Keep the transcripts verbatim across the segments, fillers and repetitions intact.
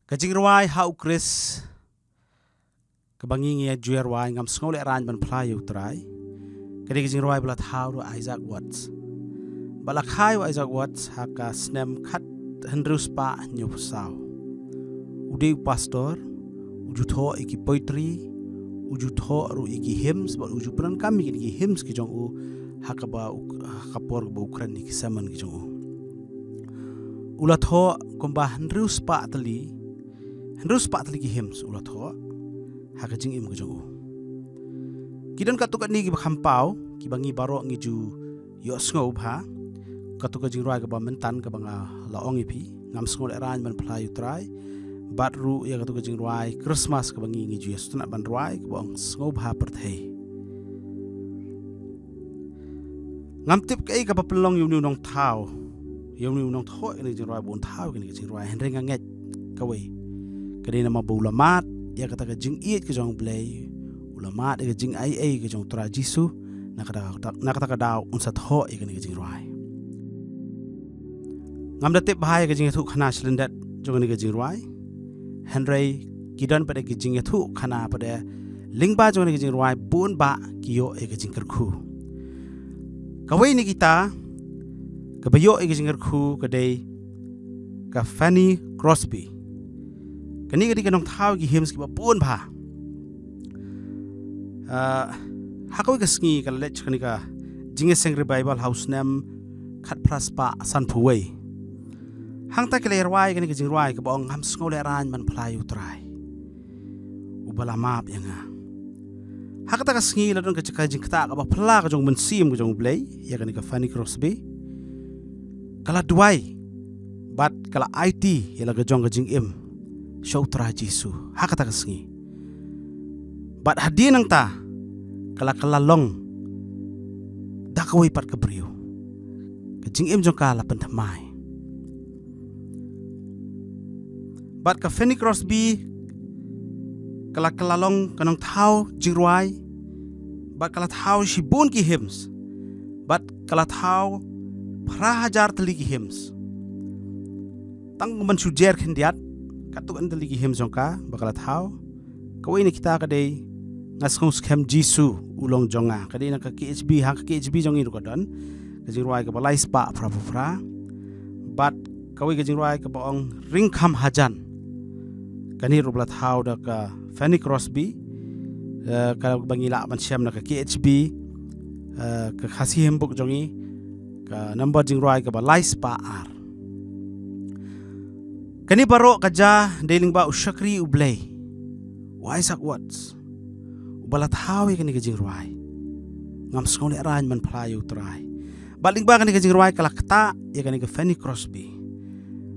Ka jingrwai ha u Khrist kaba ngi ngi ju rwai, Ngam Sngew Lehraiñ Ban Phla ïa U Trai, ka dei ka jingrwai ba la thaw da u Isaac Watts. Ba la kha ïa u Isaac Watts ha ka snem khat hynriew spah hynñiew phew saw. U dei u pastor, u ju thoh ïa ki poetry, u ju thoh ruh ïa ki hymns, bad u ju pyndonkam ïa ki hymns ki jong u ha kaba u, ha ka por kaba u kren ïa ki sermon ki jong u. U la thoh kumba hynriew spah tylli, hynriew spah tylli ki hymns u la thoh ha ka jingim ka jong u. Ki don katto katne kiba kham paw, kiba ngi baroh ngi ju ïohsngew bha. Katto ka jingrwai kaba mynta kaba nga la ong ïa phi, Ngam Sngew Lehraiñ Ban Phla ïa U Trai, bad ruh ïa katto ka jingrwai Christmas kaba ngi ngi ju ïa sngewtynnat ban rwai, kaba ong Sngewbha Pyrthei. Ngam tip kaei kaba pynlong ïa une u nongthaw, ïa une u nongthoh ïa kane ka jingrwai, ba un thaw ïa kane ka jingrwai, hynrei nga ngeit kawei, ka dei namar ba u la mad ïa kata ka jingïeit ka jong U Blei, u la mad ïa ka jingaiei ka jong U Trai Jisu, na kata, na kata ka daw un sa thoh ïa kane ka jingrwai. Ngam da tip bha ïa ka jingïathuhkhana shlyndet jong kane ka jingrwai, hynrei ki don pat de ki jingïathuhkhana pat de lyngba jong kane ka jingrwai, bun bah ki ïoh ïa ka jingkyrkhu. Kawei na kita kaba ïoh ïa ka jingkyrkhu ka dei ka Fanny Crosby. Kane ka dei ka nongthaw ki hymns kiba bun bha. Ah, ha kawei ka sngi ka la leit sha kane ka Jingïaseng Revival ha u snem khatphra spah sanphew wei. Hangta ka la rwai kane ka jingrwai kaba ong Ngam Sngew Lehraiñ Ban Phla ïa U Trai, uba la map ïa nga. Ha kata ka sngi la don ka jaka jingktah kaba phylla ka jong u Mynsiem ka jong U Blei ïa kane ka Fanny Crosby. Ka la duwai bad ka la aiti ïa la ka jong ka jingim sha U Trai Jisu ha kata ka sngi. Bad hadien nangta ka la, ka la long da kawei pat ka briew. Ka jingim jong ka la pynthymmai. Bad ka Fanny Crosby ka la, ka la long ka nongthaw jingrwai, bad ka la thaw shibun ki hymns, bad ka la thaw phra hajar tylli ki hymns. Tang ban shu jer khyndiat katto katne tylli ki hymns jong ka ba ka la thaw. Kawei na kita ka dei Nga Sngew Skhem Jisu U Long Jong Nga, ka dei na ka K H B, ha ka K H B jong ngi ruh ka don ka jingrwai kaba lai spah phra phew phra. Bad kawei ka jingrwai kaba ong Ring Kham Hajan, kane ruh ba la thaw da ka Fanny Crosby, eh, kaba ngi lah ban shem na ka K H B, eh, ka Khasi Hymnbook jong ngi, ka number jingrwai kaba lai spah ar. Kane baroh ka jia dei lyngba u shakri U Blei, u Isaac Watts, uba la thaw ïa kane ka jingrwai Ngam Sngew Lehraiñ Ban Phla ïa U Trai. Bad lyngba kane ka jingrwai ka la ktah ïa kane ka Fanny Crosby,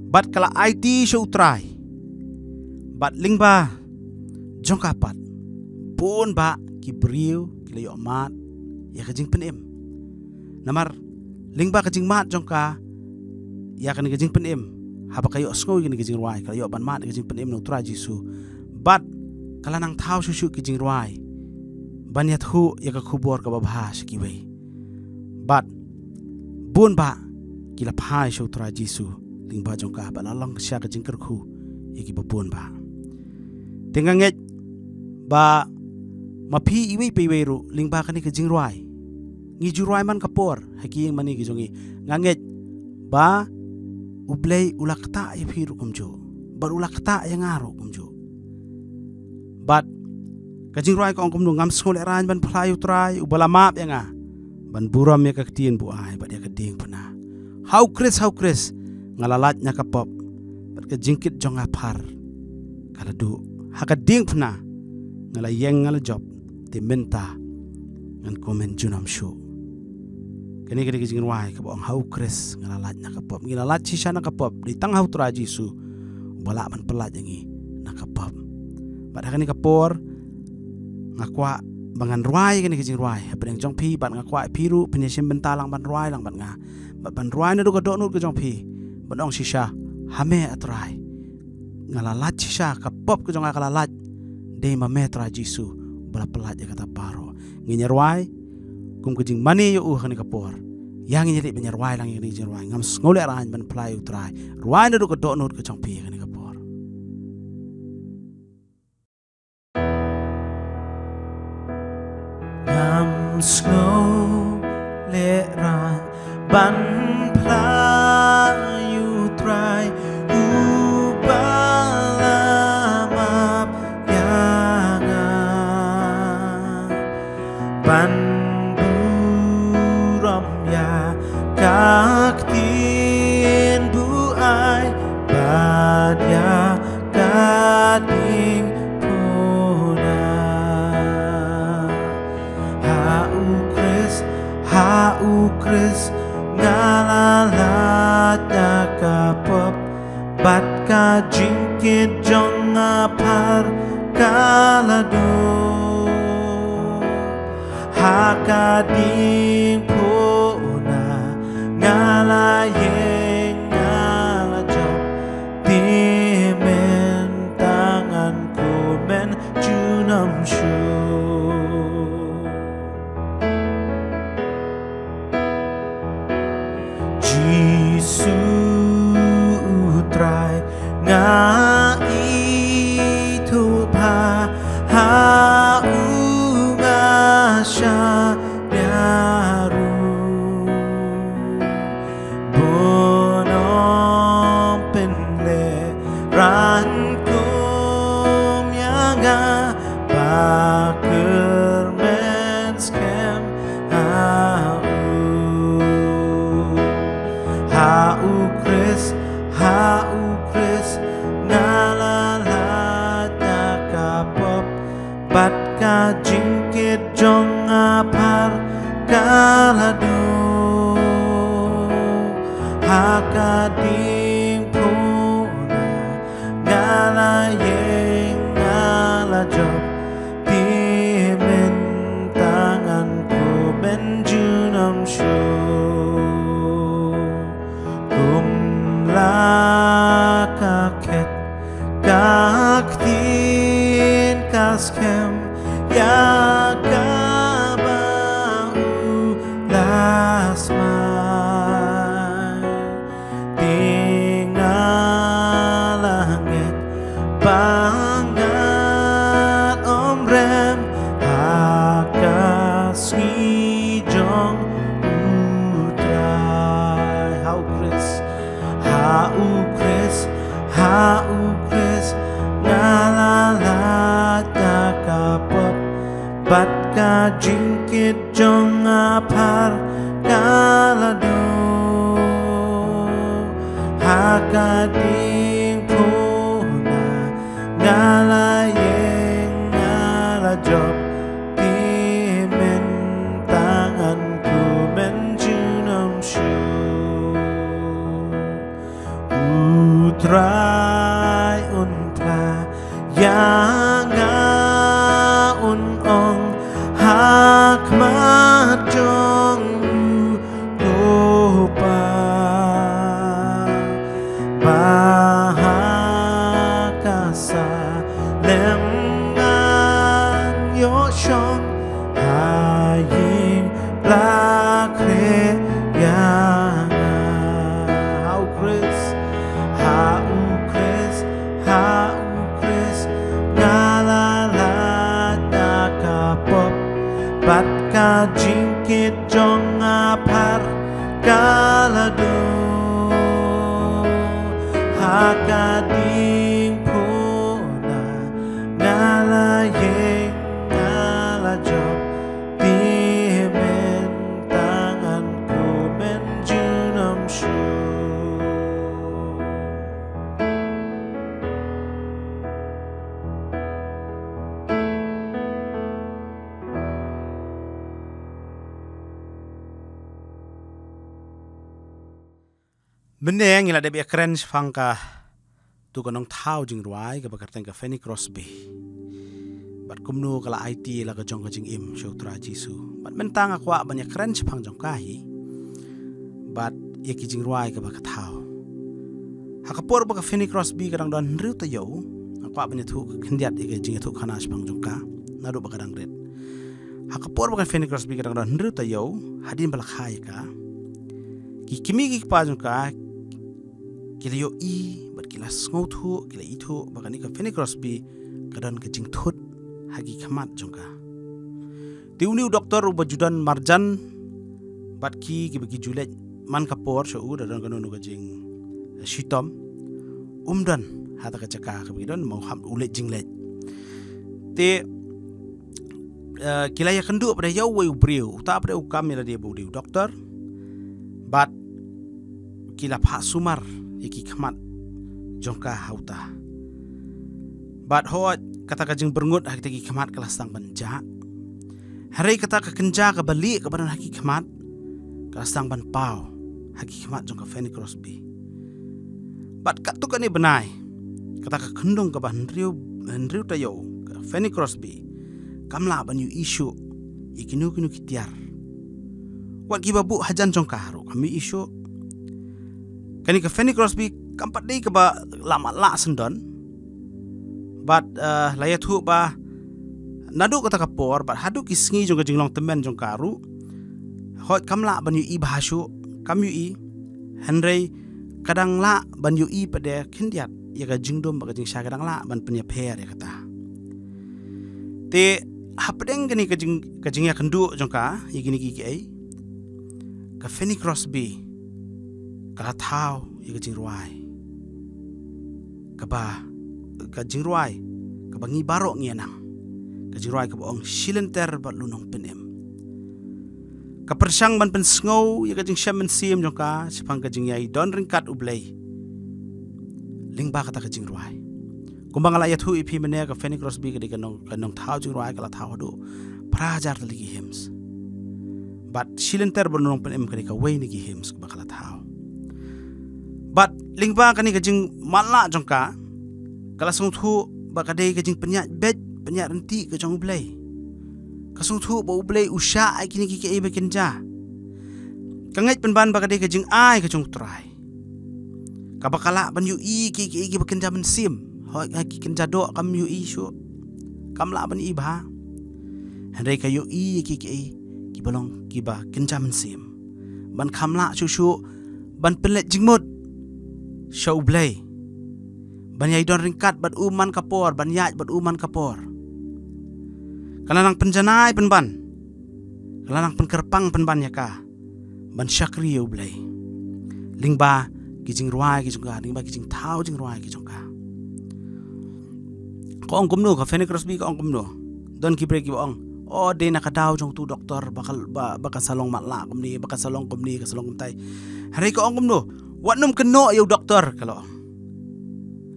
bad ka la aiti sha U Trai. Bad lyngba jong ka pat, bun bah ki briew ki la ïoh mad ïa ka jingpynim. Namar lyngba ka jingmad jong ka ïa kane ka jingpynim, haba ka ïohsngew ïa kane ka jingrwai, ka la ïoh ban mad ïa ka jingpynim na U Trai Jisu. Bad ka la nang thaw shuh shuh ki jingrwai ban ïathuh ïa ka khubor kaba bha sha kiwei. Bad bun bah ki la phai sha U Trai Jisu lyngba jong ka, bad la long shisha ka jingkyrkhu ïa kiba bun bah. Te nga ngeit ba ma phi iwei pa iwei ruh lyngba kane ka jingrwai, ngi ju rwai man ka por ha ki ïing mane ki jong ngi, nga ngeit ba U Blei u la ktah ïa phi ruh kumjuh, bad u la ktah ïa nga ruh kumjuh. Bad ka jingrwai ka ong kumno: Ngam sngew lehraiñ ban phla ïa U Trai uba la map ïa nga ban burom ïa ka ktien buaid bad ïa ka diengphna. Ha U Khrist, ha U Khrist nga la lait na ka pop, bad ka jingkit jong nga phar ka la duh. Ha ka diengphna nga la ïeng, nga la jop, te mynta ngan kmen junom shuh. Kane ka dei ka jingrwai kaba ong ha U Khrist nga la lait na ka pop. Ngi la lait shisha na ka pop, dei tang ha U Trai Jisu uba lah ban pynlait ïa ngi na ka pop. Bad ha kane ka por nga kwah ba ngan rwai kane ka jingrwai hapdeng jong phi, bad nga kwah phi ruh phin ïa shim bynta lang ban rwai lang bad nga, bad ban rwai naduh ka dohnud ka jong phi, ban ong shisha: Ha me, A Trai, nga la lait shisha, ka pop ka jong nga ka la lait. Dei ma me, Trai Jisu, ba la pynlait ïa kata baroh. Ngin ïa rwai kum ka jingmane ïa u ha kane ka por. Ïa ngin ïa leit ban ïa rwai lang ïa kane ka jingrwai: Ngam sngew lehraiñ ban phla ïa U Trai. Rwai naduh ka dohnud ka jong phi ha kane ka por. Ngam sngew lehrain ban phla ïa U Trai uba la map ïa nga, ban burom ïa ka ktien buaid bad ïa ka diengphna. Ha U Khrist, ha U Khrist nga la lait na ka pop, bad ka jingkit jong nga phar ka la duh. Ha ka diengphna nga la ïeng, nga la jop, te mynta ngan kmen junom shuh. Jisu U Trai, nga ithuh ba ha U nga shah biang ruh. Bun ong pynlehrain kum ïa nga ba kyrmen skhem ha U. Ha U Khrist, ha U Khrist nga la lait na ka pop, bad ka jingkit jong nga phar ka la duh. Ha ka diengphna nga la ïeng, nga la jop, te mynta ngan kmen junom shuh. Kum la ka khet ka ktien ka skhem ïa kaba U la smai. Te nga la ngeit ba ngan ym rem ha ka sngi jong U Trai. Ha U Khrist, ha U Khrist, ha U Khrist nga la lait na ka pop, bad ka jingkit jong nga phar ka la duh. Ha ka diengphna nga la ïeng, nga la jop, te mynta ngan kmen junom shuh. U Trai un phla ïa nga, un ong ha khmat jong U Kpa ba ha ka salem ngan ïoh shong ha ïing la khreh ïa nga. Ha U Khrist, ha U Khrist, ha U Khrist nga la lait na ka pop, bad ka jingkit jong nga phar ka la duh. Ha ka diengphna nga la ïeng, nga la jop, te mynta ngan kmen junom shuh. Mynne ngi la dep ïakren shaphang katu ka nongthaw jingrwai kaba kyrteng ka Fanny Crosby, bad kumno ka la aiti la ka jong ka jingim sha U Trai Jisu. Bad mynta nga kwah ban ïakren shaphang jong ka hi, bad ïa ki jingrwai kaba ka thaw. Ha ka por ba ka Fanny Crosby ka dang don hynriew taïew, nga kwah ban ïathuh khyndiat ïa ka jingïathuhkhana shaphang jong ka naduh ba ka dang rit. Ha ka por ba ka Fanny Crosby ka dang don hynriew taïew, hadien ba la kha ïa ka, ki kmie ki kpa jong ka ki la ïohi bad ki la sngewthuh, ki la ithuh ba kane ka Fanny Crosby ka don ka jingthut ha ki khmat jong ka. Te une u doktor uba ju don marjan bad ki, kiba ki ju leit man ka por sha u, da don kano kano ka jing, eh, shitom, um don ha kata ka jaka kaba ki don, ma u hap u leit jingleit. Te, eh, ki la ïakynduh pat ïa uwei u briew, uta pat u kam ïa lade ba u dei u doktor. Bad ki la phah sumar ïa ki khmat jong ka ha uta. Bad hooid, kata ka jingbyrngut ha kita ki khmat ka la sdang ban jah. Hynrei kata ka kynja kaba lieh kaba don ha ki khmat ka la sdang ban paw ha ki khmat jong ka Fanny Crosby. Bad katto katne bnai, kata ka khyndong kaba hynriew, hynriew taïew, ka Fanny Crosby kam lah ban ïohi shuh ïa kino kino ki tiar. Wat kiba buh hajan jong ka ruh kam ïohi shuh. Kane ka Fanny Crosby kam pat dei kaba la matlah syndon. Bad, eh, la ïathuh ba naduh kata ka por bad haduh ki sngi jong ka jinglong tymmen jong ka ruh, hooid kam lah ban ïohi bha shuh, kam ïohi. Hynrei ka dang lah ban ïohi pat de khyndiat ïa ka jingdum bad ka jingshai, ka dang lah ban pynïapher ïa kata. Te hapdeng kane ka jing, ka jingïakynduh jong ka ïa kine kiei kiei, ka Fanny Crosby ka la thaw ïa ka jingrwai kaba, ka jingrwai kaba ngi baroh ngi ïa nang, ka jingrwai kaba ong, "Shi lynter bad Lunong Pynim." Ka pyrshang ban pynsngew ïa ka jingshem mynsiem jong ka shaphang ka jingïai don ryngkat U Blei lyngba kata ka jingrwai. Kumba nga la ïathuh ïa phi mynne, ka Fanny Crosby ka dei ka nong, ka nongthaw jingrwai, ka la thaw haduh phra hajar tylli ki hymns. Bad Shi lynter bad Lunong Pynim ka dei kawei na ki hymns kaba ka la thaw. Bad lyngba kane ka jingmatlah jong ka, ka la sngewthuh ba ka dei ka jingpynïaid beit, pynïaid ryntih ka jong U Blei. Ka sngewthuh ba U Blei u shah ai kine kiei kiei ba kynja. Ka ngeit pynban ba ka dei ka jingai ka jong U Trai, kaba ka lah ban ïohi kiei kiei kiba kynja mynsiem. Hooid, ha ki kynja doh kam ïohi shuh, kam lah ban ïohi bha. Hynrei ka ïohi ïa kiei kiei kiba long kiba kynja mynsiem. Ban kham lah shuh shuh ban pynleit jingmut sha U Blei, ban ïai don ryngkat bad u man ka por, ban ïaid bad u man ka por. Ka la nang pynjanai pynban, ka la nang pynkyrpang pynban ïa ka ban shakri ïa U Blei lyngba ki jingrwai ki jong ka, lyngba ki jingthaw jingrwai ki jong ka. Ka ong kumno, ka Fanny Crosby ka ong kumno? Don ki briew kiba ong, "O, dei na ka daw jong utu doktor ba ka, ba, ba ka sa long matlah kumne, ba ka sa long kumne, ka sa long kumtai." Hynrei ka ong kumno? "Wat nym kynnoh ïa u doktor," ka la ong.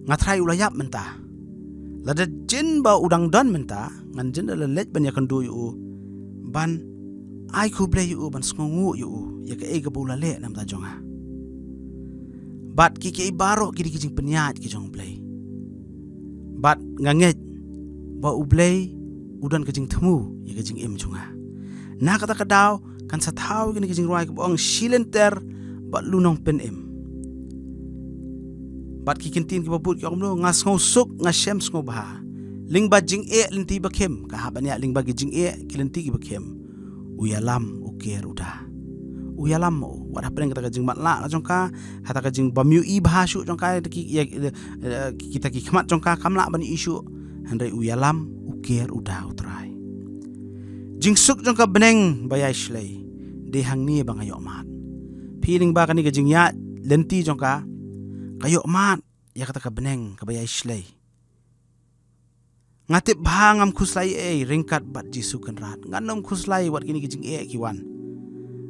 "Nga trai u la ïap mynta. Lada jin ba u dang don mynta, ngan jin da la leit ban ïakynduh ïa u, ban ai khublei ïa u, ban sngewnguh ïa u ïa kaei kaba u la leh na bynta jong nga." Bad kiei kiei baroh ki dei ki jingpynïaid ki jong U Blei. Bad nga ngeit ba U Blei u don ka jingthmu ïa ka jingim jong nga. Na kata ka daw kan sa thaw ïa kane ka jingrwai kaba ong, "Shi lynter bad Lunong Pynim." Bad ki kyntien kiba bud ki ong kumno? "Nga sngewsuk, nga shem sngewbha lyngba jingeh lynti ba khim." Ka hap ban ïaid lyngba ki jingeh ki lynti kiba khim. "U ïalam, u ker, u da." U ïalam ma u. Wat hapdeng kata ka jingmatlah ka jong ka, kata ka jingbym ïohi bha shuh jong ka, kita ki, ïa, eh, kita ki khmat jong ka kam lah ban ïohi shuh. Hynrei u ïalam, u ker, u da U Trai. Jingsuk jong ka bneng ba ïai shlei, dei hangne ba nga ïoh mad. Phi, lyngba kane ka jingïaid lynti jong ka, ka ïoh mad ïa kata ka bneng kaba ïai shlei. Nga tip ba ngam khuslai ei ei ryngkat bad Jisu Kynrad. Ngan ym khuslai wat kine ki jingeh ki wan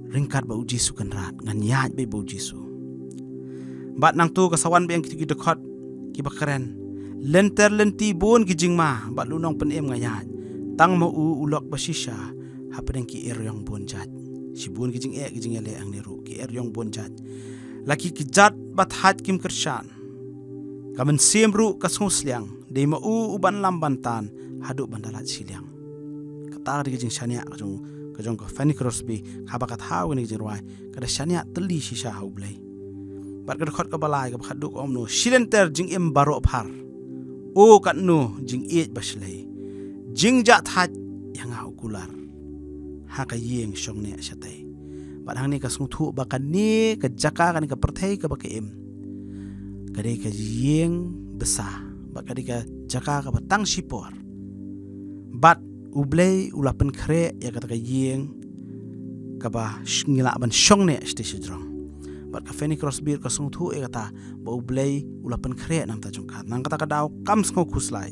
ryngkat bad u Jisu Kynrad. Ngan ïaid beit bad u Jisu. Bad nangta ka sa wan biang kito ki dkhot kiba kren. Lynter lynti bun ki jingma bad Lunong Pynim nga ïaid. Tang ma u, u lok ba shisha hapdeng ki eriong bun jait. Shibun ki jingeh ki jingïaleh hangne ruh, ki eriong bun jait. La ki kjat ba thait kim kyrshan. Ka mynsiem ruh ka sngewsliang, dei ma u u ban lam ban tan haduh ban da lait shiliang. Kata ka dei ka jingshaniah ka jong, ka jong ka Fanny Crosby, haba ka thaw kane ka jingrwai, ka da shaniah tylli shisha ha U Blei. Bad ka dkhot kaba lai, kaba khatduh ka ong kumno: "Shi lynter jingim baroh phar, o katno jingïeit ba shlei, jingjah thait ïa nga u kular ha ka ïing shong neh shatei." Bad hangne ka sngewthuh ba kane ka jaka, kane ka pyrthei kaba ka im, ka dei ka ïing bsa, bad ka dei ka jaka kaba tang shipor. Bad U Blei u la pynkhreh ïa kata ka ïing kaba sh-, ngi lah ban shong ne shatei shajrong. Bad ka Fanny Crosby ka sngewthuh ïa kata ba U Blei u la pynkhreh na ka bynta jong ka. Na kata ka daw kam sngew khuslai.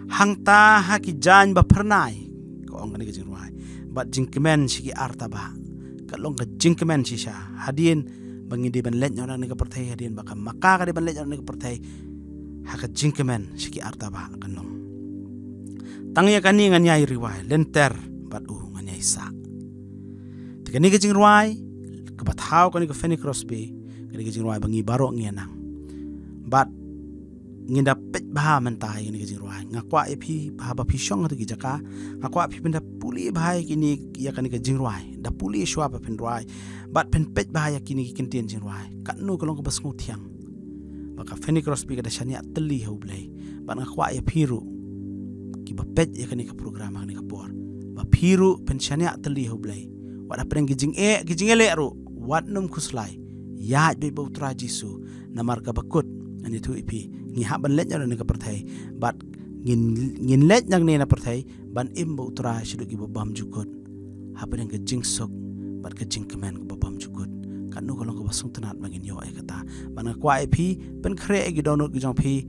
Hangta ha ki jaiñ ba phyrnai, ka ong kane ka jingrwai, bad jingkmen sha ki artabah. Ka long ka jingkmen shisha. Hadien ba ngi dei ban leit noh na kane ka pyrthei, hadien ba ka Maka ka dei ban leit noh na kane ka pyrthei, ha ka jingkmen sha ki artabah kan long. Tang ïa kane ngan ïai rwai lynter bad u, ngan ïai sah. Te kane ka jingrwai kaba thaw kane ka Fanny Crosby, kane ka jingrwai ba ngi baroh ngi ïa nang. Bad ngin da peit bha mynta ïa kane ka jingrwai. Nga kwah ïa phi bha ba phi shong ha kito ki jaka. Nga kwah phi phin da pule bha ïa kine, ïa kane ka jingrwai. Da pule shuwa ba phin rwai. Bad phin peit bha ïa kine ki kyntien jingrwai. Katno ka long kaba sngewthiang. Ba ka Fanny Crosby ka da shaniah tylli ha U Blei. Bad nga kwah ïa phi ruh kiba peit ïa kane ka program ha kane ka por, ba phi ruh phin shaniah tylli ha U Blei. Wat hapdeng ki jingeh, ki jingeh leh ruh, wat nym khuslai. Ïaid beit bad U Trai Jisu. Namar kaba kut ngan ïathuh ïa phi, ngi hap ban leit na kane ka pyrthei, bad ngin, ngin leit na kane ka pyrthei ban im bad U Trai shaduh kiba bymjukut. Hapdeng ka jingsuk bad ka jingkmen kaba bymjukut. Katno ka long kaba sngewtynnat ba ngin ïoh ïa kata. Bad nga kwah ïa phi, pynkhreh ïa ki dohnud ki jong phi.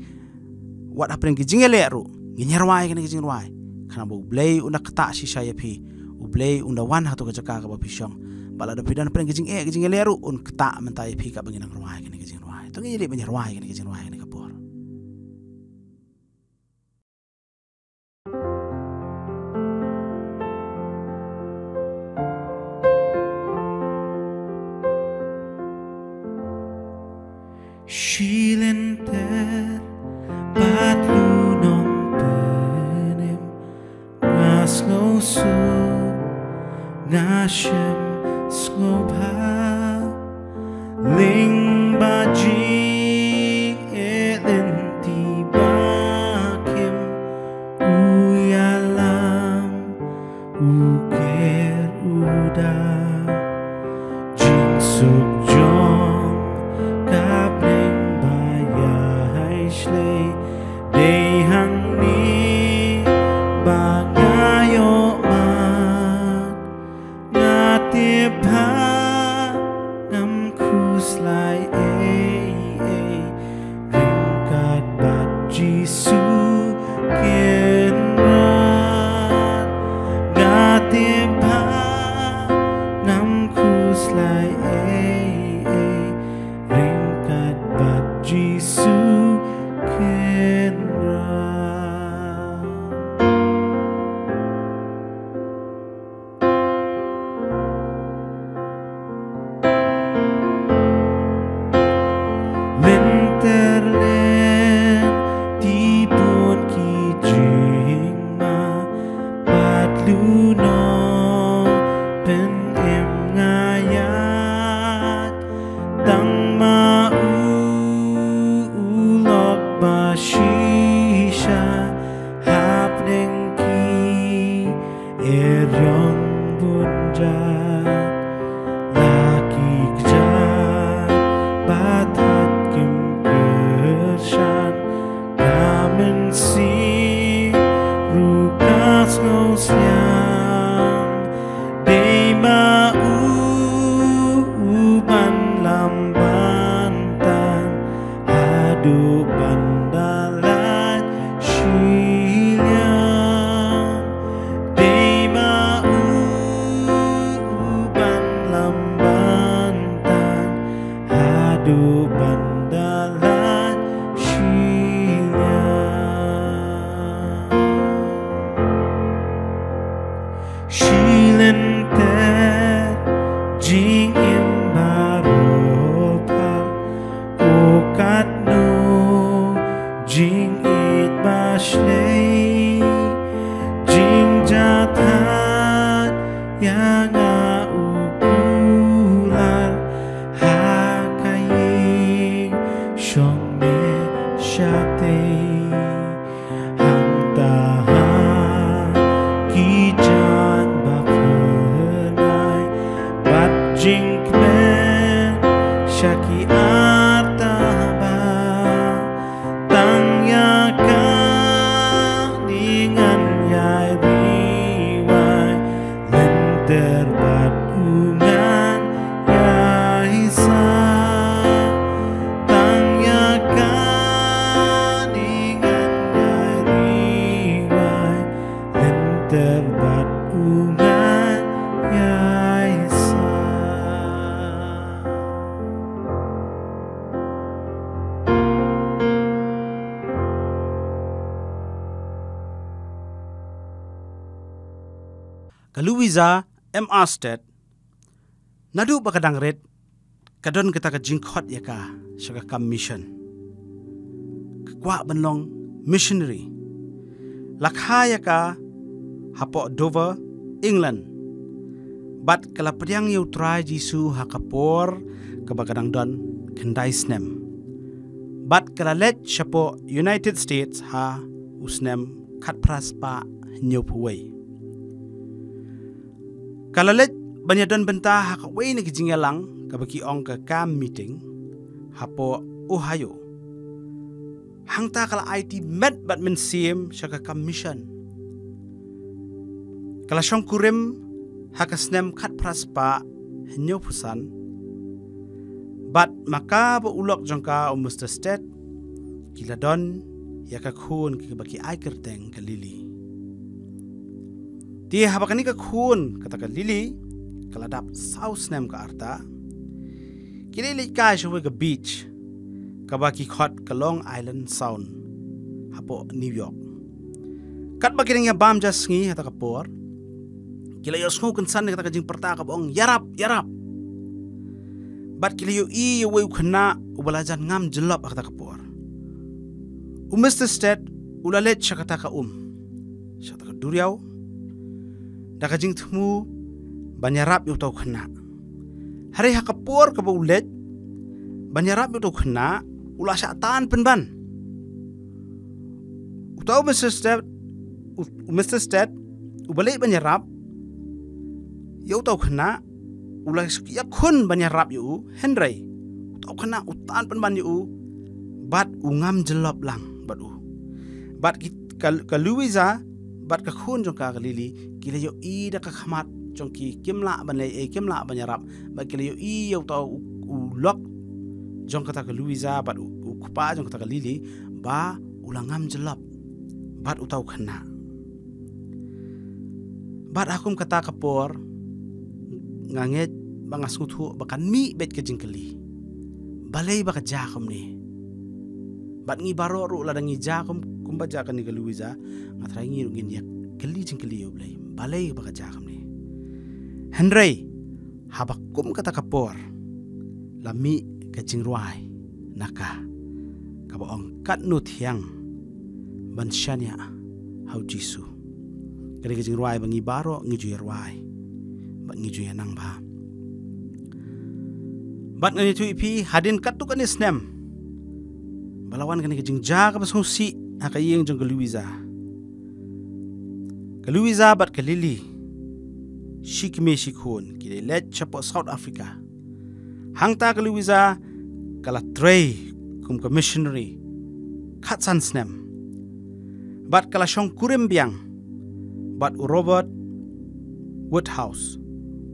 Wat hapdeng ki jingeh leh ruh, ngin ïa rwai kane ka jingrwai. Khnang ba U Blei un da ktah shisha ïa phi. U Blei un da wan ha kato ka jaka kaba phi shong. Bad lada phi don hapdeng ki jingeh, ki jingeh leh ruh, un ktah mynta ïa phi katba ngi nang rwai kane ka jingrwai. To ngin ïa leit ban ïa rwai kane ka jingrwai kane ka por. Shi lynter bad lu nongpynim, nga sngewsuk, nga shem sngewbha, lyngba jingïaleh lynti ba khim, u ïalam, u ker, u da. Jingsuk jong ka bneng ba ïaishlei, dei hangne ba nga ïoh mad. Nga tip ba ngam khuslai ei ei, ryngkat bad Jisu Kynrad. Nga tip ba ngam khuslai ei ei, ryngkat bad Jisu Kynrad. Lynter lynti bun ki jingma, bad lu nongpynim nga ïaid. Tang ma u, u lok ba shisha hapdeng ki eriong bun jait. La ki kjat ba thait kim kyrshan, ka mynsiem ruh ka sngewsynei. Dei ma u, u ban lam ban tan, haduh ban da lait shiliang. Dei ma u, u ban lam ban tan, haduh ban da lait shiliang. Shi lynter jingim baroh phar, o katno jingïeit ba shlei, jingjahthait ïa nga u kular, ha ka ïing shong ne shatei. Hangta ha ki jaiñ ba phyrnai, bad jingkmen sha ki artabah, tang ïa kane ngan ïai ri Ka Louisa M R Stead, naduh ba ka dang rit, ka don kata ka jingkhot ïa ka sha ka kam mission. Ka kwah ban long missionary. La kha ïa ka hapoh Dover, England. Bad ka la pdiang ïa U Trai Jisu ha ka por kaba ka dang don khyndai snem. Bad ka la leit shapoh United States ha u snem khatphra spah hynñiewphew wei. Ka la leit ban ïadon bynta ha kawei na ki jingïalang kaba ki ong ka camp meeting hapoh Ohio. Hangta ka la aiti met bad mynsiem sha ka kam mission. Ka la shongkurim ha ka snem khatphra spah hynñiewphew san. Bad ma ka bad u lok jong ka, u Mister Stead, ki la don ïa ka khun kaba ki ai kyrteng ka Lily. Te haba kane ka khun, kata ka Lily, ka la dap saw snem ka rta, ki la leit kai sha kawei ka beach kaba ki khot ka Long Island Sound hapoh New York. Katba ki dang ïa bam ja sngi ha kata ka por, ki la ïohsngew kynsan ïa kata ka jingpyrta kaba ong, "Ïarap, ïarap!" Bad ki la ïohi ïa uwei u khynnah uba la jan ngam jyllop ha kata ka por. U Mister Stead u la leit sha kata ka um, sha kata ka duriaw, da ka jingthmu ban ïarap ïa uta u khynnah. Hynrei ha ka por kaba u leit ban ïarap ïa uta u khynnah, u la shah tan pynban. Uta u Mister Stead, u, u Mister Stead, uba leit ban ïarap ïa uta u khynnah, u la ïakhun ban ïarap ïa u, hynrei uta u khynnah u tan pynban ïa u, bad u ngam jyllop lang bad u. Bad ki, ka, ka Louisa bad ka khun jong ka, ka Lily, ki la ïohi da ka khmat jong ki, kim lah ban leh ei, kim lah ban ïarap. Bad ki la ïohi ïa uta u, u lok jong kata ka Louisa bad u, u kpa jong kata ka Lily, ba u la ngam jyllop bad uta u khynnah. Bad ha kum kata ka por, nga ngeit ba nga sngewthuh ba kan mih beit ka jingkylli, balei ba ka jia kumne. Bad ngi baroh ruh lada ngi jia kum, kumba jia kane ka Louisa, nga tharai ngi ruh ngin ïa kylli jingkylli ïa U Blei, balei ba ka jia kumne. Hynrei haba kum kata ka por, la mih ka jingrwai na ka, kaba ong, "Katno thiang ban shaniah ha U Jisu." Ka dei ka jingrwai ba ngi baroh ngi ju ïa rwai bad ngi ju ïa nang bha. Bad ngan ïathuh ïa phi, hadien katto katne snem ba la wan kane ka jingjia kaba sngewsih ha ka ïing jong ka Louisa, ka Louisa bad ka Lily, shi kmie shi khun, ki la leit shapoh South Africa. Hangta ka Louisa ka la trei kum ka missionary khatsan snem, bad ka la shongkurim biang bad u Robert Woodhouse,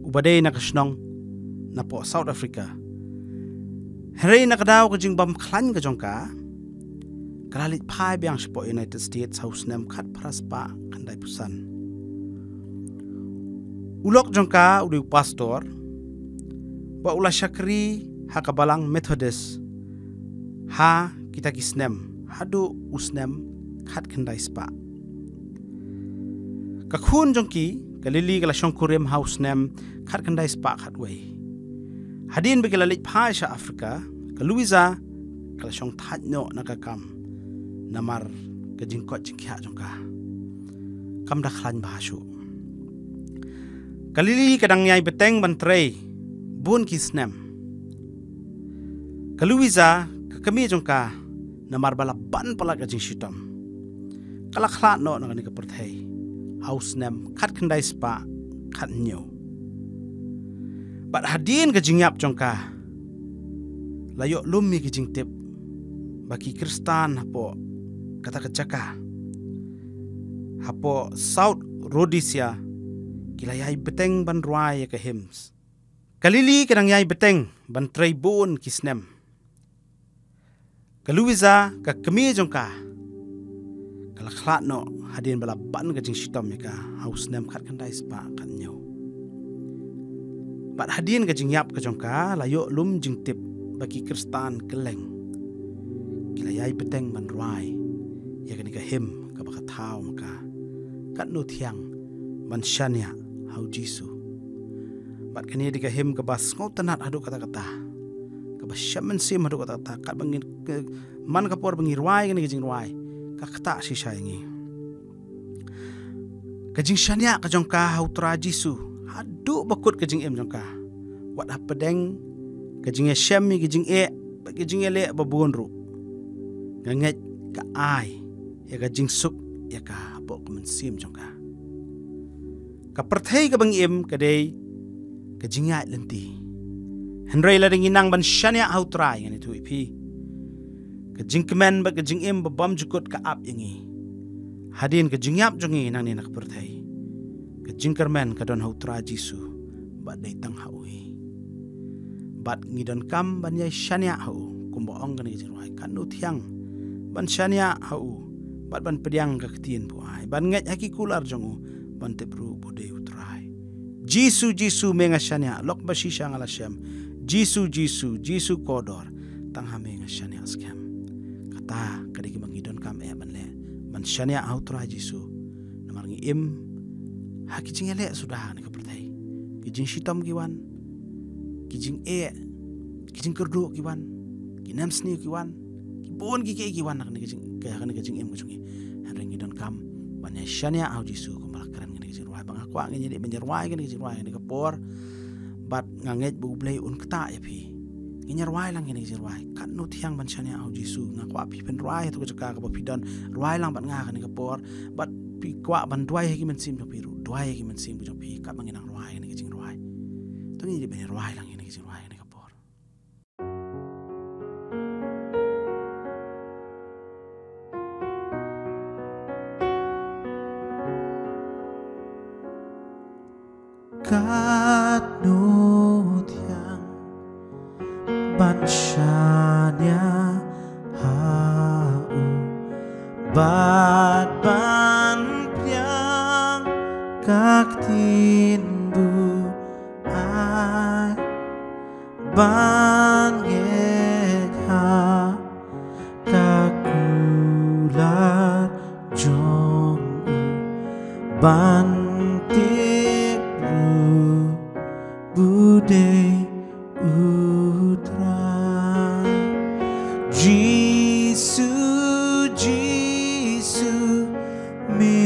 uba dei na ka shnong napoh South Africa. Hynrei na ka daw ka jingbymkhlaiñ ka jong ka, ka la leit phai biang shapoh United States ha u snem khatphra spah khyndaiphew san. U lok jong ka u dei u pastor, bad u la shakri ha ka balang Methodist ha kita ki snem, haduh u snem khatkhyndai spah. Ka khun jong ki, ka Lily, ka la shongkurim ha u snem khatkhyndai spah khatwei. Hadien ba ki la leit phai sha Africa, ka Louisa ka la shongthait noh na ka kam, namar ka jingkoit jingkhiah jong ka kam da khlaiñ bha shuh. Ka Lily ka dang ïai bteng ban trei bun ki snem. Ka Louisa, ka kmie jong ka, namar ba la ban palat ka jingshitom, ka la khlad noh na kane ka pyrthei ha u snem khatkhyndai spah khathynñiew. Bad hadien ka jingïap jong ka, la ïoh lum ïa ki jingtip ba ki Khristan hapoh kata ka jaka, hapoh South Rhodesia, ki la ïai bteng ban rwai ïa ka hymns. Ka Lily ka dang ïai bteng ban trei bun ki snem. Ka Louisa, ka kmie jong ka, ka la khlad noh hadien ba la ban ka jingshitom ïa ka ha u snem khatkhyndai spah khathynñiew. Bad hadien ka jingïap ka jong ka, la ïoh lum jingtip ba ki Khristan kylleng ki la ïai bteng ban rwai ïa kane ka hymn kaba ka thaw ma ka, "Katno thiang ban shaniah ha u Jisu. Bad kane dei ka him kaba sngewtynnat haduh katta katta, kaba shem mynsiem haduh katta katta, katba ngin, man ka por ba ngi rwai kane ka jingrwai, ka ktah shisha ïa ngi ka jingshaniah ka jong ka ha u Trai Jisu haduh ba kut ka jingim jong ka. Wat hapdeng ka jingïashem ïa ka jingeh bad ka jingïaleh ba bun ruh, nga ngeit ka ai ïa ka jingsuk ïa ka hapoh ka mynsiem jong ka. Ka pyrthei kaba ngi im ka dei ka jingïaid lynti. Hynrei lada ngi nang ban shaniah ha u Trai, ngan ïathuh ïa phi, ka jingkmen bad ka jingim ba bym jukut ka ap ïa ngi. Hadien ka jingïap jong ngi nangne na ka pyrthei, ka jingkyrmen ka don ha u Trai Jisu bad dei tang ha u hi. Bad ngi donkam ban ïai shaniah ha u, kumba ong kane ka jingrwai, katno thiang ban shaniah ha u bad ban pdiang ka ktien ba u ai, ban ngeit ha ki kular jong u, ban tip ruh ba u dei u Trai. Jisu, Jisu, me nga shaniah, lok ba shisha nga la shem. Jisu, Jisu, Jisu kordor, tang ha me nga shaniah skhem. Kata ka dei kaba ngi donkam eh ban leh, ban shaniah ha u Trai Jisu. Namar ngi im ha ki jingïaleh suda na ka pyrthei. Ki jingshitom ki wan, ki jingeh, ki jingkyrduh ki wan, ki nemsniew ki wan, ki bun kiei kiei ki wan ha kane ka jing, ha kane ka jingim ka jong ngi. Hynrei ngi donkam ban ïai shaniah ha u Jisu kumba la kren ha kane ka jingrwai. Ba nga kwah ngin ïa leit ban ïa rwai ha kane ka jingrwai ha kane ka por. Bad nga ngeit ba u Blei un ktah ïa phi. Ngin ïa rwai lang ha kane ka jingrwai, katno thiang ban shaniah ha u Jisu. Nga kwah phi phin rwai ha tu ka jaka kaba phi don, rwai lang bad nga ha kane ka por. Bad phi kwah ban duwai ha ki mynsiem jong phi ruh, duwai ha ki mynsiem jong phi katba ngi nang rwai ha kane ka jingrwai. To ngin ïa leit ban ïa rwai lang ha kane ka jingrwai ha kane ka por. Katno thiang ban shaniah ha u, bad ban pdiang ka ktien ba u ai, ban ngeit ha ka kular jong u, ban tip ruh ba u dei u Trai. Jisu, Jisu, me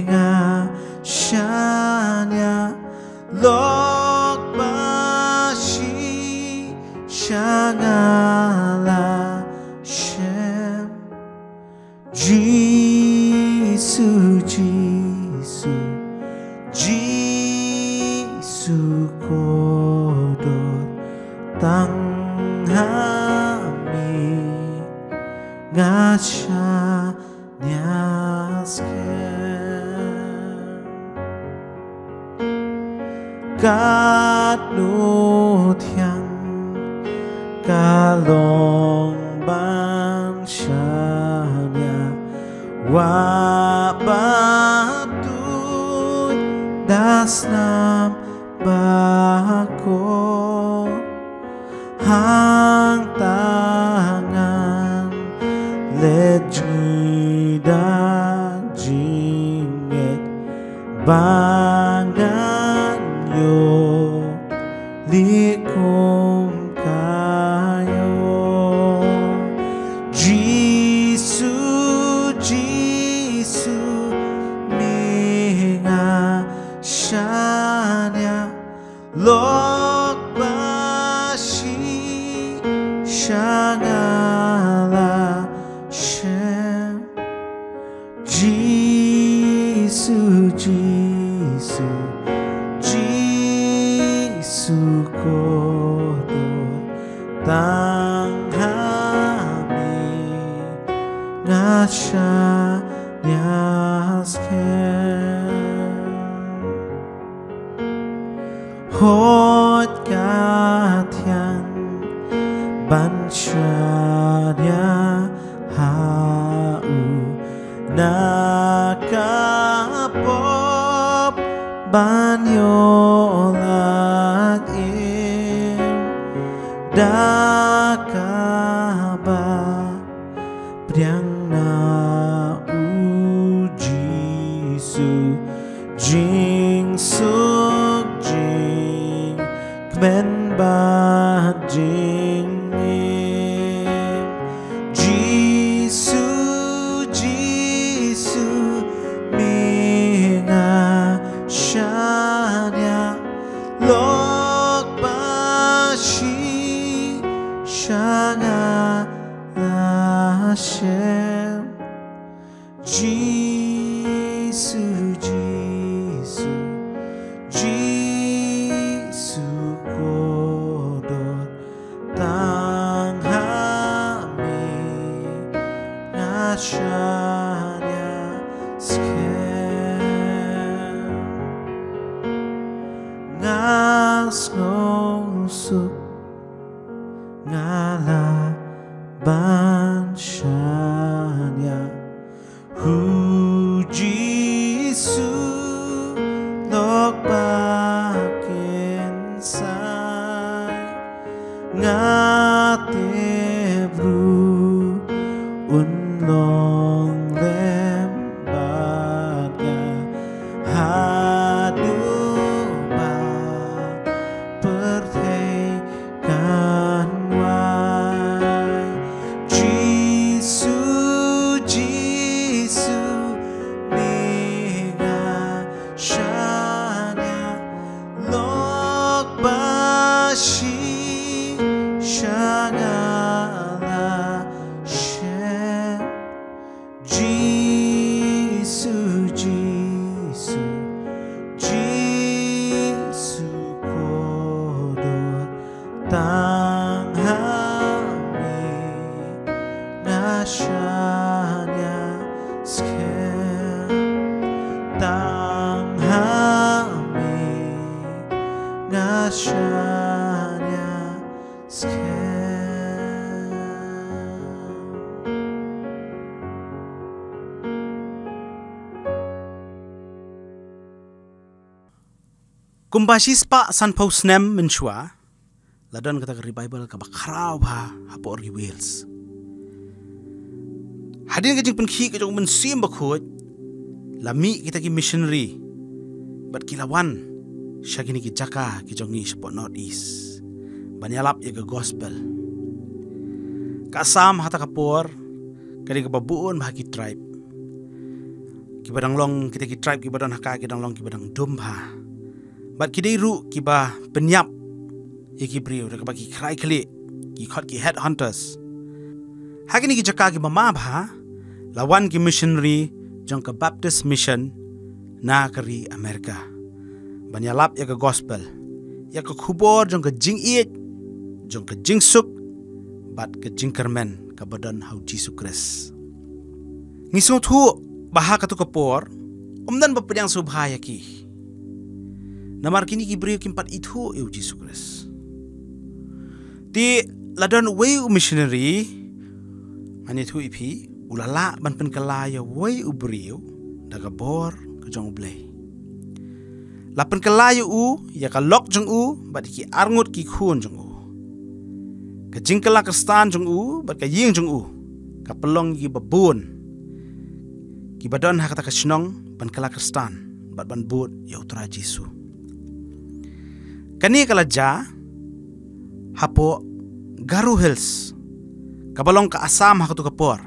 nga shaniah, lok ba shisha nga la shem. Jisu, Jisu, Jisu kordor, tang ha me nga shaniah skhem. Katno thiang ka long ban shaniah, wah ba tuid da snam ba koh. Hangta ngan leit jngi da jingngeit ba ngan ïoh leh kum ka ïoh. Jisu, Jisu, me nga shaniah, lok ba shisha nga la shem. Jisu, Jisu, Jisu kordor, tang ha me nga shaniah skhem. Hooid ka thiang ban shaniah ha u, na ka pop ban ïoh lait im, da kaba pdiang na u Jisu jingsuk. Kmen bad jingim. Jisu, Jisu, me nga shaniah, lok ba shi sha nga la shem. Jisu, Jisu, Jisu kordor, tang ha me nga shaniah skhem. Nga sngewsuk nga lah ban shaniah. Hu Jisu, lok ba kynsai, nga tip ruh un long lem bad nga haduh ba pyrthei kan wai. Jisu, Jisu, me nga shaniah, lok ba shi sha nga la shem. Jisu, Jisu, Jisu kordor, tang ha me nga shaniah skhem. Tang ha me nga shaniah skhem. Kumba shispah sanphew snem mynshuwa, la don kata ka revival kaba khraw bha hapoh ri Wales. Hadien ka jingpynkhih ka jong u Mynsiem Bakhuid, la mih kita ki missionary bad ki la wan sha kine ki jaka ki jong ngi shapoh North East ban ïalap ïa ka gospel. Ka Assam ha kata ka por ka dei kaba bun bha ki tribe, kiba dang long, kita ki tribe kiba don ha ka ki dang long kiba dang dum bha. Bad ki dei ruh kiba pynïap ïa ki briew da kaba ki khrai khlieh, ki khot ki headhunters. Ha kine ki jaka kiba ma bha, la wan ki missionary jong ka Baptist Mission na ka ri America ban ïalap ïa ka gospel, ïa ka khubor jong ka jingïeit, jong ka jingsuk bad ka jingkyrmen kaba don ha u Jisu Khrist. Ngi sngewthuh ba ha katu ka por ym don ba pdiang sngewbha ïa ki, namar kine ki briew kim pat ithuh ïa u Jisu Khrist. Te la don uwei u missionary, ngan ïathuh ïa phi, u la lah ban pynkylla ïa uwei u briew da ka bor ka jong U Blei. La pynkylla ïa u, ïa ka lok jong u bad ïa ki arngut ki khun jong u. Ka jingkylla Khristan jong u bad ka ïing jong u ka pynlong ïa kiba bun kiba don ha kata ka shnong ban kylla Khristan bad ban bud ïa u Trai Jisu. Kane ka la jia hapoh Garo Hills, kaba long ka Assam ha katu ka por.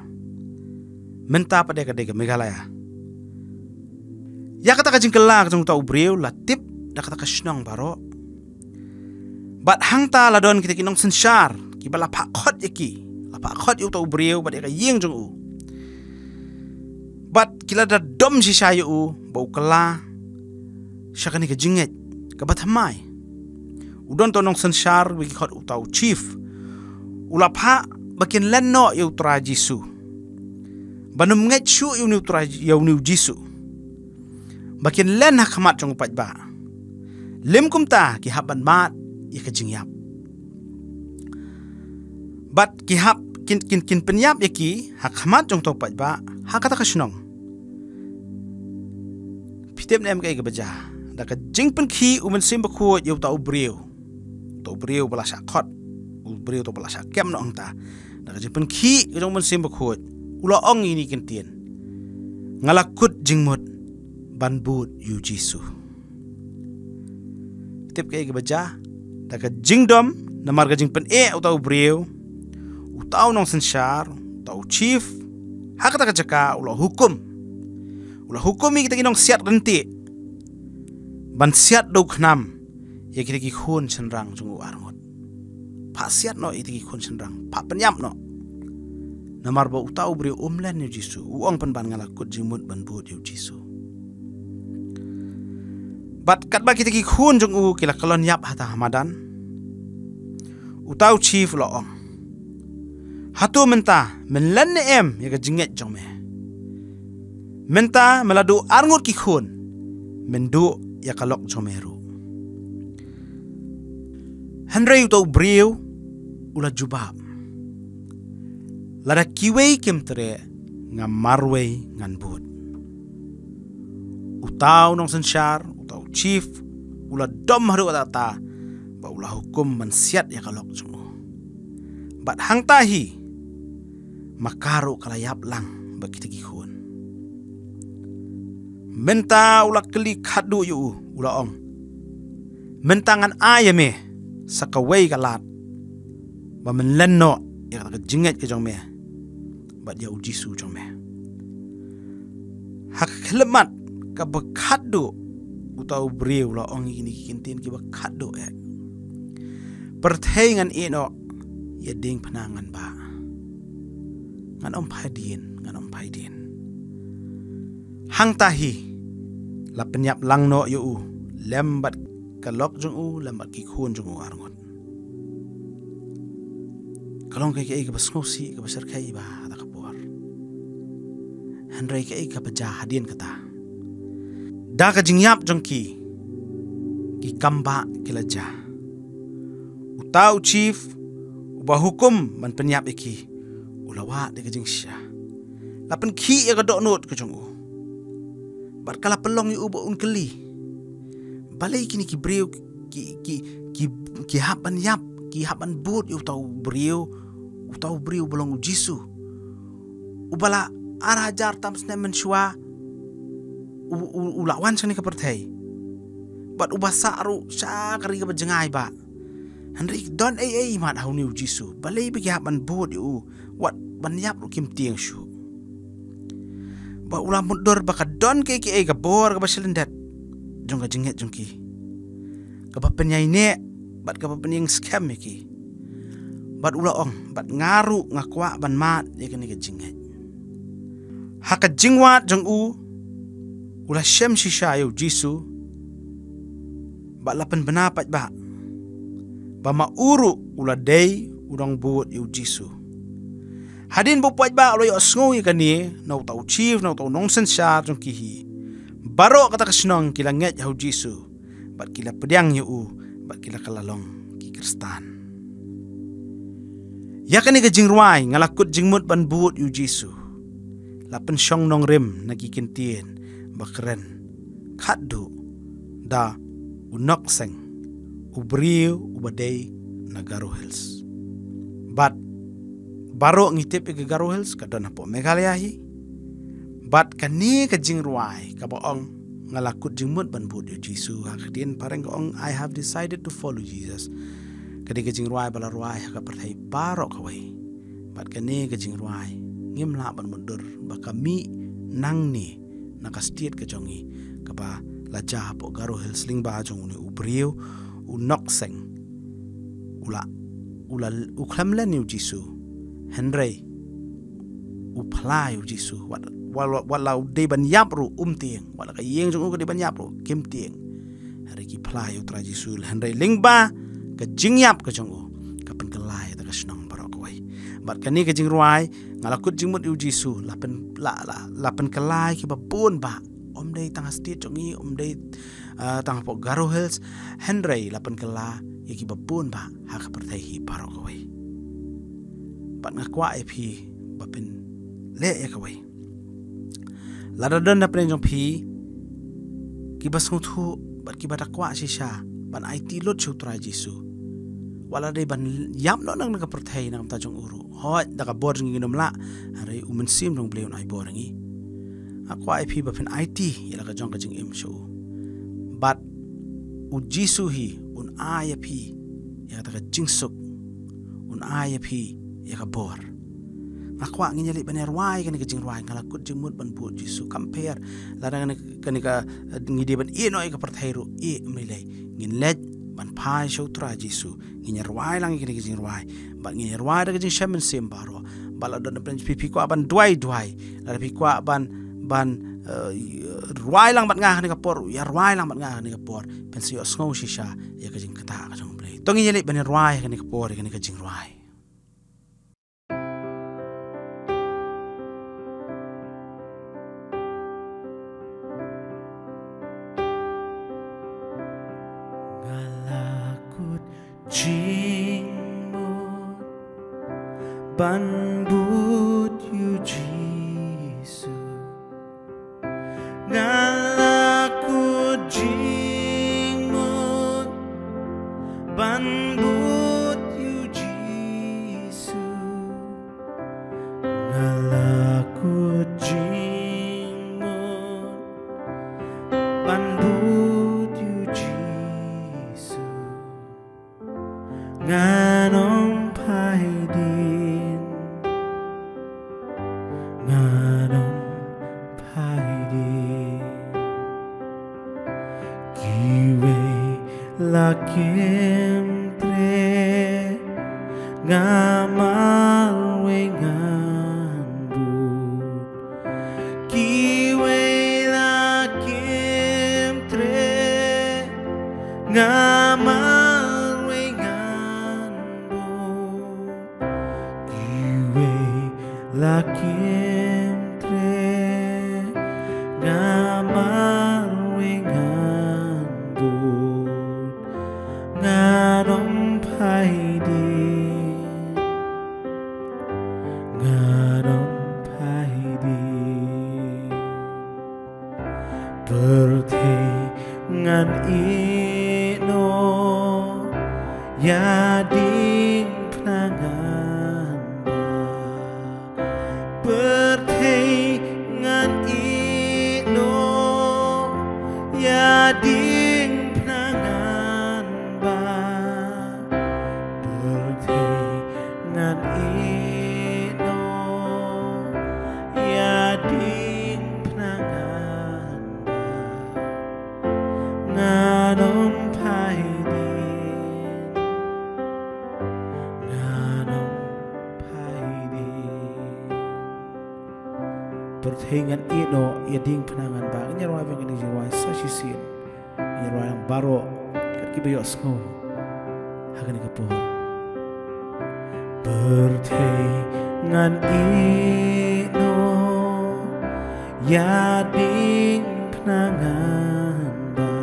Mynta pat ka dei ka Meghalaya. Ïa kata ka jingkylla ka jong uta u briew la tip da kata ka shnong baroh. Bad hangta la don kita ki nongsynshar kiba la phah khot ïa ki, la phah khot ïa uta u briew bad ïa ka ïing jong u. Bad ki la da dom shisha ïa u ba u kylla sha kane ka jingngeit kaba thymmai. U don uta u nongsynshar ba ki khot uta u chief, u la phah ba kin len noh ïa u Trai Jisu, ban ym ngeit shuh ïa une u Trai, ïa une u Jisu, ba kin len ha khmat jong u paidbah. Lym kumta ki hap ban mad ïa ka jingïap. Bad ki hap kin, kin, kin pynïap ïa ki ha khmat jong uta u paidbah ha kata ka shnong. Phi tip ne em kaei kaba jia? Da ka jingpynkhih u Mynsiem Bakhuid ïa uta u briew, uta u briew ba la shah khot, u briew uta ba la shah kem noh hangta, da ka jingpynkhih ka jong u Mynsiem Bakhuid, u la ong ïa kine ki ktien: Nga la kut jingmut ban bud ïa u Jisu. Tip kaei kaba jia? da ka jingdom, namar ka jingpyneh uta u briew, uta u nongsynshar, uta u chief, ha kata ka jaka u la hukum. U la hukum ïa kita ki nongsiat ryntih ban siat da u khnam ïa kita ki khun shynrang jong u arngut. Phah siat noh ïa kita ki khun shynrang, phah pynïap noh. Namar ba uta u briew um len ïa u Jisu, u ong pynban nga la kut jingmut ban bud ïa u Jisu. Bad katba kita ki khun jong u ki la kyllon ïap hata ha madan, uta u chief u la ong, hato mynta men len ne em ïa ka jingngeit jong me? Mynta me la duh arngut ki khun, men duh ïa ka lok jong me ruh. Hynrei uta u briew u la jubab, lada kiwei kim treh, nga marwei ngan bud. Uta u nongsynshar, uta u chief, u la dom haduh katta katta, ba u la hukum ban siat ïa ka lok jong u. Bad hangta hi, ma ka ruh ka la ïap lang bad kita ki khun. Mynta u la kylli khatduh ïa u, u la ong, mynta ngan ai ïa me sa kawei ka lad, ba men len noh ïa ka jingngeit ka jong me bad ïa u Jisu jong me. Ha ka khyllipmat kaba khatduh, uta u briew u la ong ïa kine ki kyntien kiba khatduh eh, pyrthei ngan ïeh noh, ïa diengphna ngan bah. Ngan ym phai dien, ngan ym phai dien. Hangta hi la pynïap lang noh ïa u lem bad ka lok jong u lem bad ki khun jong u arngut. Ka long kaei kaei kaba sngewsih, kaba shyrkhei bha ha kata ka por. Hynrei kaei kaba jia hadien kata? Da ka jingïap jong ki, ki kam bah ki la jia. Uta u chief uba hukum ban pynïap ïa ki, u la wad da ka jingshisha. La pynkhih ïa ka dohnud ka jong u. Bad ka la pynlong ïa u ba un kylli, balei kine ki briew ki, ki, ki, ki hap ban ïap, ki hap ban bud ïa uta u briew, uta u briew ba long u Jisu, uba la ar hajar tam snem mynshuwa u, u, u la wan sha kane ka pyrthei. Bad uba sah ruh sha ka ri kaba jngai bah. Hynrei don ei ei mat ha une u Jisu, balei ba ki hap ban bud ïa u, wat ban ïap ruh kim tieng shuh. Ba u la mutdur ba ka don kaei kaei ka bor kaba shlyndet jong ka jingngeit jong ki, kaba pynïaineh bad kaba pynïeng skhem ïa ki. Bad u la ong, bad nga ruh nga kwah ban mad ïa kane ka jingngeit. Ha ka jingwad jong u, u la shem shisha ïa u Jisu, bad la pynbna paidbah ba ma u ruh u la dei u nongbud ïa u Jisu. Hadien ba u paidbah u la ïohsngew ïa kane na uta u chief, na uta u nongsynshar jong ki hi, baroh kata ka shnong ki la ngeit ha u Jisu, bad ki la pdiang ïa u, bad ki la kylla long ki Khristan. Ïa kane ka jingrwai, nga la kut jingmut ban bud ïa u Jisu, la pynshong nongrim na ki kyntien ba kren khatduh da u Nok Seng, u briew uba dei na Garo Hills. Bad baroh ngi tip ïa ka Garo Hills ka don hapoh Meghalaya hi. Bad kane ka jingrwai kaba ong, nga la kut jingmut ban bud ïa u Jisu, ha ka ktien phareng ka ong, I have decided to follow Jesus. Kane ka jingrwai ba la rwai ha ka pyrthei baroh kawei. Bad kane ka jingrwai ngim lah ban mutdur ba ka mih nangne na ka state ka jong ngi, kaba la jia hapoh Garo Hills lyngba jong une u briew u Nok Seng. U la, u la, u khlem len ïa u Jisu, hynrei u phla ïa u Jisu, wat, wat, wat la u dei ban ïap ruh um tieng, wat la ka ïing jong u ka dei ban ïap ruh kim tieng. Hynrei ki phla ïa u Trai Jisu, hynrei lyngba ka jingïap ka jong u, ka pynkylla ïa kata ka shnong baroh kawei. Bad kane ka jingrwai, nga la kut jingmut ïa u Jisu, la pyn, la, la, la pynkylla ïa kiba bun bah. Um dei tang ha state jong ngi, um dei, ah, tang hapoh Garo Hills, hynrei la pynkylla ïa kiba bun bah ha ka pyrthei hi baroh kawei. Bad nga kwah ïa phi ba phin leh ïa kawei. Lada don na pdeng jong phi kiba sngewthuh bad kiba da kwah shisha ban aiti lut sha u Trai Jisu, wat la dei ban ïap noh na ka pyrthei na ka bynta jong u ruh, hooid, da ka bor jong ngi ngin ym lah, hynrei u Mynsiem jong u Blei un ai bor ïa ngi. Nga kwah ïa phi ba phin aiti ïa la ka jong ka jingim sha u. Bad u Jisu hi un ai ïa phi ïa kata ka jingsuk, un ai ïa phi ïa ka bor. Nga kwah ngin ïa leit ban ïa rwai kane ka jingrwai, nga la kut jingmut ban bud Jisu. Kam pher lada kane, kane ka, eh, ngi dei ban ïeh noh ïa ka pyrthei ruh, ïeh, ym lei lei. Ngin leit ban phai sha u Trai Jisu, ngin ïa rwai lang ïa kane ka jingrwai, bad ngin ïa rwai da ka jingshem mynsiem baroh. Bad lada don phi, phi kwah ban duwai, duwai. Lada phi kwah ban, ban, eh, rwai lang bad nga ha kane ka por, ïa rwai lang bad nga ha kane ka por. Phin sa ïohsngew shisha ïa ka jingktah ka jong U Blei. To ngin ïa leit ban ïa rwai ha kane ka por, ïa kane ka jingrwai. Nga la kut jingmut ban bud ïa u Jisu. Nga la kut jingmut ban bud ïa u Jisu. Nga la kut jingmut ban bud ïa u Jisu. Ngan ym phai dien, ngan ym phai dien. Kiwei la kim treh, nga marwei ngan bud. Kiwei la kim treh, nga marwei ngan bud. Kiwei la kim treh, nga marwei ngan bud. Ngan ym phai dien, ngan ym phai dien. Pyrthei ngan ïeh noh ïa diengphna ngan bah. Pyrthei ngan ïeh noh ïa diengphna ngan bah. Pyrthei ngan ïeh noh ïa diengphna ngan bah. Ngan ym phai dien, ngan ym phai dien. Pyrthei ngan ïeh noh ïa diengphna ngan bah. Ngin ïa rwai biang kane ka jingrwai sa shisien. Ngin ïa rwai lang baroh kat kiba ïohsngew ha kane ka por. Pyrthei ngan ïeh noh ïa diengphna ngan bah.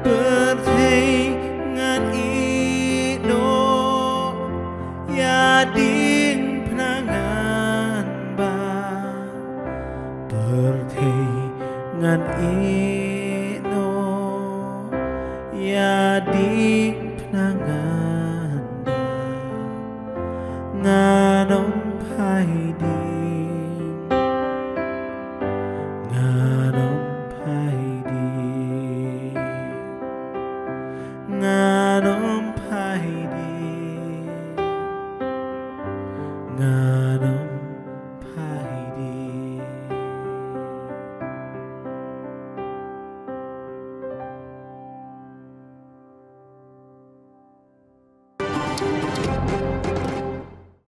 Pyrthei ngan ïeh noh ïa diengphna ngan bah. Pyrthei ngan ïeh noh ïa diengphna ngan